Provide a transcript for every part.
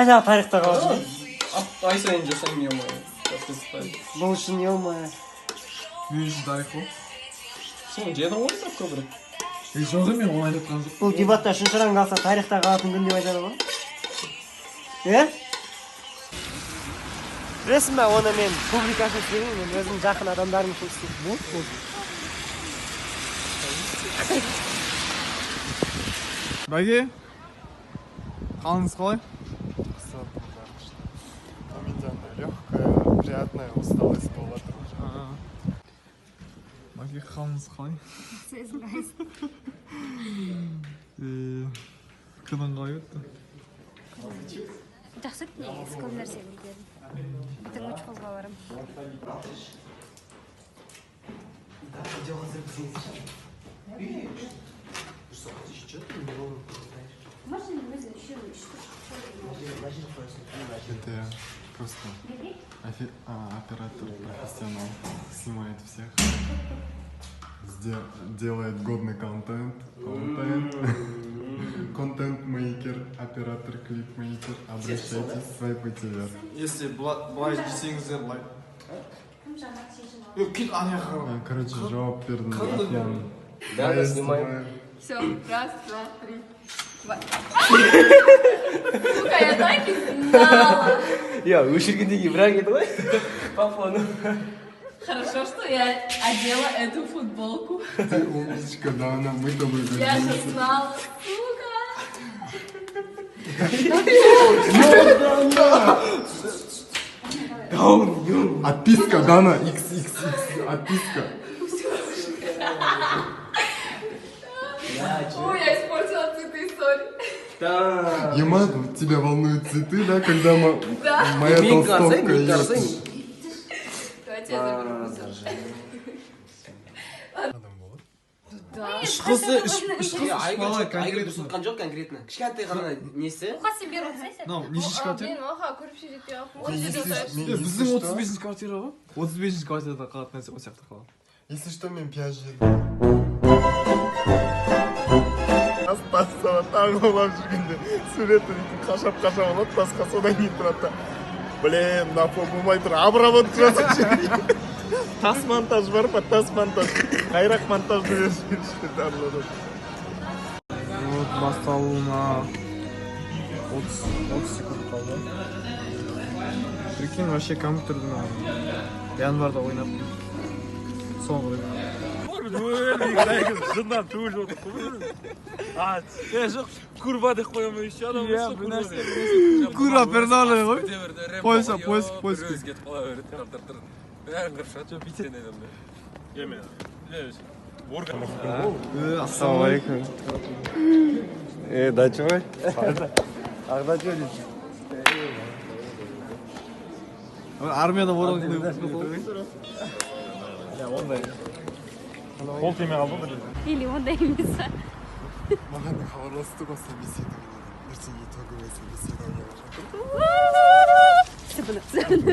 Қайдағы тарихта қалады? Ай сайын жасаймын, ё-моё. Бұл үшін, ё-моё. Мен үшін тарих қой. Сен жедің ғой сап көбірек. Е, жоқ, мен оны айтып жатқан жоқпын. Бұл дебатта үшінші ранг алса, тарихта қалатын күн деп айтады ғой. Е? Білесің ба, оны мен публика үшін істемеймін, мен өзім жақын адамдарым үшін істеймін. Вот, вот. Бәке, қалыңыз қалай? У меня она легкая, приятная усталость болып жатыр уже. Бәке, қалыңыз қалай? Е, күнің қалай өтті? Жақсы өтті негізі, көп нәрсе білдім. Ертең учхозға барамын. Можно өзі үшеуі үш. Это я просто оператор профессионал, снимает всех, делает годный контент, контент, контент-мейкер, оператор, клип-мейкер. Обращайтесь, свайпайте вверх. Если былай жесеңіздер, былай. Кім жаңа шешім алды? Е, кет ана жаққа. Короче, жауап бердім. Қандай? Афиян. Да, Я снимаем. снимаю. Все, раз, два, три. Два. Сука, я так и знала. Иә, өшіргеннен кейін бірақ еді ғой. Папа, ну. Хорошо, что я одела эту футболку. Ты умничка, Дана, мы тобой Я же гордимся. знала, сука. Отписка, Дана, XXX, отписка. Ой, я испортила цветы, сори. Да. Ема, тебя волнуют цветы, да, когда Да. моя Мен қарасай, толстовка мен её- қарасай. Давайте я заберу. Да. Үш қызы, үш үш қыз, Е, үш бала Айгүл конкретно. дұрыс жоқ конкретно. Кішкентай ғана несі. Мұқа, сен бері отырсайшы. Мынау нешінші квартира? Мен оха көріп жетпей қалыппын. Мен если- мен Е, если біздің что- 35-ші квартира ғой. 35-ші квартирада қалатын нәрсе осы жақта қалады. Если что, мен пияз жедім. Тас тағы улап жүргенде суретін өйтіп қашап қашап алады тасқа, содан кейін тұрады да, блин, мына фон болмай тұр, обработка жасап. Тас монтаж бар ма? Тас монтаж, қайрақ монтажды беріп жіберді. Вот, басталуына 30 секунд қалды. Прикинь, вообще компьютерді мен январьда ойнаппын. Соңғы рет. Жындан төгіліп отыр ғой. А, е, жоқ, курва деп қоямын еще адам. Иә, бір нәрсе. Курва перналы ғой. Польша, польский, польский. Өзі кетіп қала береді, тыр тыр тыр. Бәрін қырып шығады, жоқ, бүйткен адамдар. Е, мен. Е, орган. Е, Ассалаумағалейкум. Е, дачевой? Ағдачевой. Армиядан оралған. Қол тимей қалды ғой. Или ондай емес па? Маған хабарласты ғой, собеседование. Ертең итоговое собеседование жатыр. Сыбыны, сыбыны.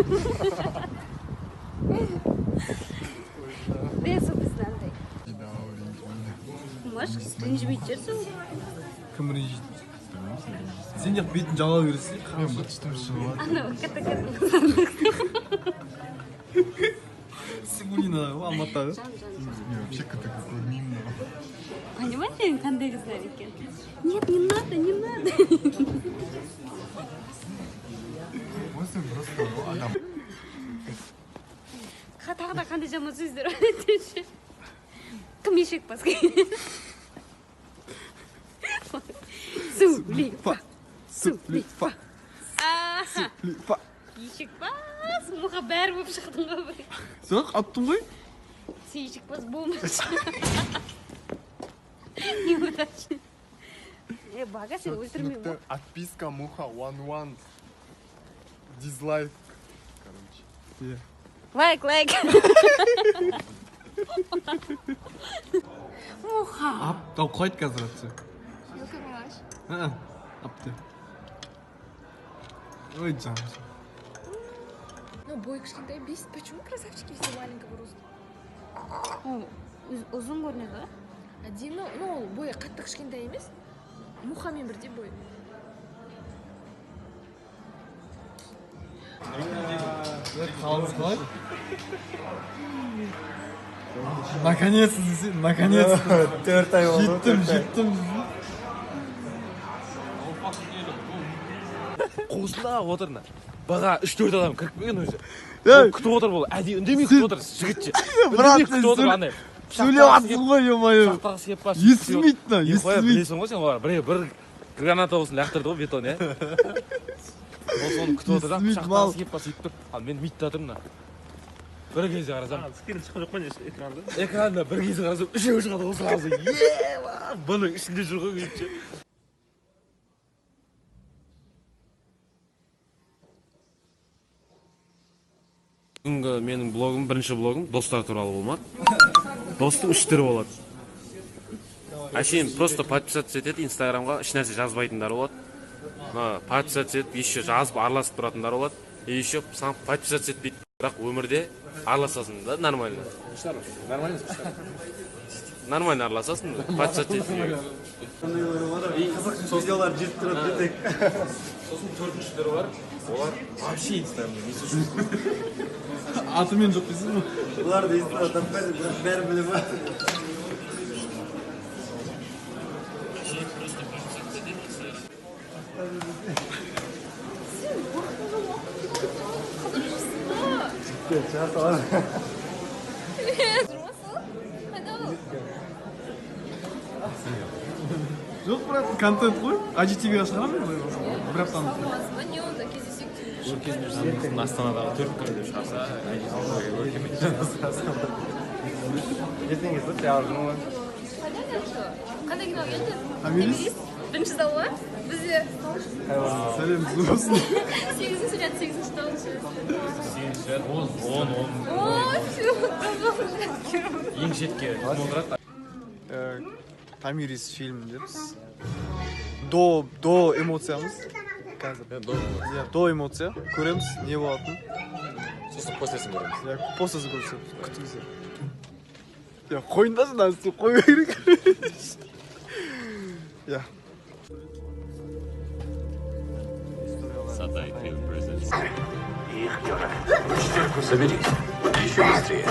Е, сол біздің андай. Да, ренжімейді. Может, ренжімейтін шығарсың. Кім ренжиді? Сен де бетін жала бересің. Мен быт-шытым шығып жатыр. Анау ктк. Сигулина ғой Алматыдағы. Жан, жан. Мен вообще ктк көрмеймін. Понимаете, қандай қыздар екен? Нет, не надо, не надо. Осы просто адам. Тағы да қандай жаман сөздер бар деші. Кім ешек басқа? Сулифа. Сулифа. Аха. Сулифа. Ешек бас, мұқа бәрі болып шықтың ғой бір. Жоқ, аттым ғой. Сен ешек бас болмашы. Неудачно. Е, Бага, сен өлтірмеймін ғой. Түсінікті. Отписка, муха, one one. Дизлайк. Короче. Иә. Лайк, лайк. Муха. Ап, тау құлайды қазір атса. А, апты. Ой, жаным. Ну, бой кішкентай бесит. Почему красавчики все маленького роста? Ол ұзын көрінеді ғой. Әдемі, ну, ол бойы қатты кішкентай емес. Мухамен бірдей бойы. Қалыңыз қалай? Наконец-то десе, наконец-то. 4 ай болды. Жеттім, жеттім. Қуысында отыр мына. Баға 3-4 адам кіріп келген өзі. Ей! Ол күтіп отыр, бұл әдейі үндемей күтіп отыр жігітше. Брат, Үндемей сен күтіп отыр андай. Сөйлеп жатсың ғой, ё-моё. Пышақтағысы келіп па? Естілмейді мына, Естілмейді. естілмейді. Білесің ғой сен, олар бір граната болсын лақтырды ғой, бетон, иә. Ол соны күтіп отыр да, Естілмейді, мал. пышақтағысы келіп па, сөйтіп тұр. Ал мен митта тұрмын мына. Бір кезде қарасам, Скрин шыққан жоқ па, не экранда? Экранда бір кезде қарасам, үшеуі шығады ғой сразу. Еба, бұның ішінде жүр ғой күйіпше. Бүгінгі менің блогым, бірінші блогым достар туралы болмады. Достың үш түрі болады. Әшейін просто подписаться етеді инстаграмға, ешнәрсе жазбайтындар болады. Мына подписаться етіп, еще жазып араласып тұратындар болады. И еще сам подписаться етпейді, бірақ өмірде араласасың да нормально. Нормально. Нормально араласасың, подписаться етпей. Қызық видеолар жетіп тұрады тек. Сосын төртінші түрі бар. Олар вообще инстаграмда не существует. Атымен жоқ дейсің ғой. Бұлар да инстада таппайды, бірақ бәрі біліп жатыр. Сен уақытыңды уақыт қалай жүрсің ба? Шыға саламын. Жүр ма сол? Қайда ол? Жоқ, брат, контент қой. IGTV-ға шығарамын мен былай болса. Бір аптаның. Саламатсың ба? Не, онда кездесейік деймін. Астанадағы төрт күн деп шығарса. Ертең кетіп ауырдым ғой. Қайда келді? Қандай кино келді? Томирис? Бірінші зал ма? Бізде Сәлем болсын. сегізінші ряд, сегізінші, тоғызыншы ряд. Сегізінші ряд, 10, 10, 10. Ой, все, тоғызыншы ряд. Ең шетке кім отырады? Томирис фильмінде біз до эмоциямыз қазір. Иә, до эмоция. Көреміз не болатынын. Сосын послесін көреміз. Иә, постасын көрсетеміз. Күтіңіздер. Иә, қойыңдаршы, мынаны істеп қою керек. Иә. Сатай фильм presents. Соберись. Еще быстрее.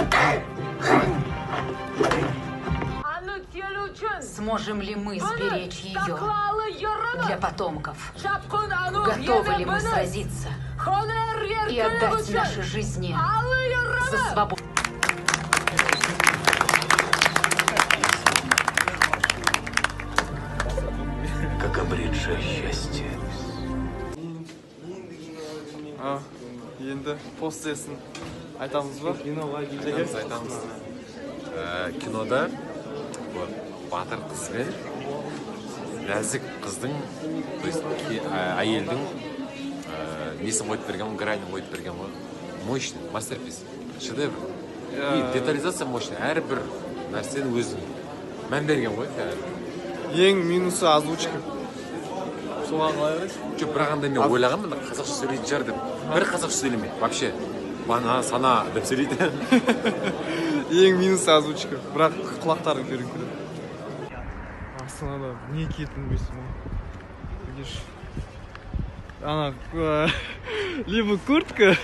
Сможем ли мы сберечь ее для потомков? Готовы ли мы сразиться и отдать наши жизни за свободу? Как обретшее счастье. А, енді постесін айтамыз ба? Киноға. Айтамыз, айтамыз. Кинода вот батыр қыз бен нәзік қыздың, то есть әйелдің несін қойып берген ғой, гранін қойып берген ғой. Мощный masterpiece, шедевр. И детализация мощный, әрбір нәрсенің өзінің мән берген ғой кәдімгі. Ең минусы озвучка. Соған қалай қарайсың? Жоқ, бірақ андай мен ойлағанмын, мына қазақша сөйлейтін шығар деп. Бір қазақша сөйлемейді вообще, бана сана деп сөйлейді. Ең минусы озвучка, бірақ құлақтарың терең көреді. Астанада не киетінін білмейсің ғой. Видишь, ана либо куртка,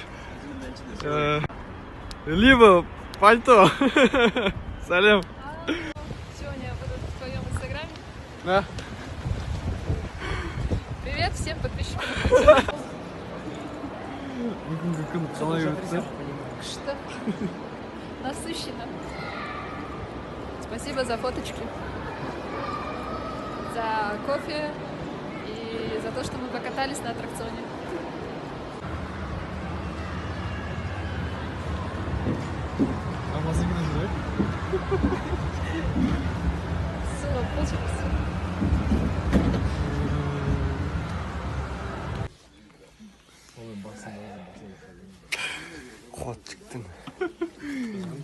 либо пальто. Сәлем. Сегодня я буду в твоем инстаграме. Да. Привет всем подписчикам. Бүгінгі күн қалай өтті? Что? Насыщенно. Спасибо за фоточки, за кофе и за то, что мы покатались на аттракционе. Намаз кино жүрейік. Сула, получилось. Қуат жігіттің.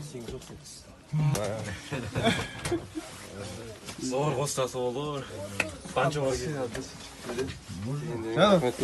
Сен жоқсың. Зор қостасы болды ғой. Панчоға Рахмет.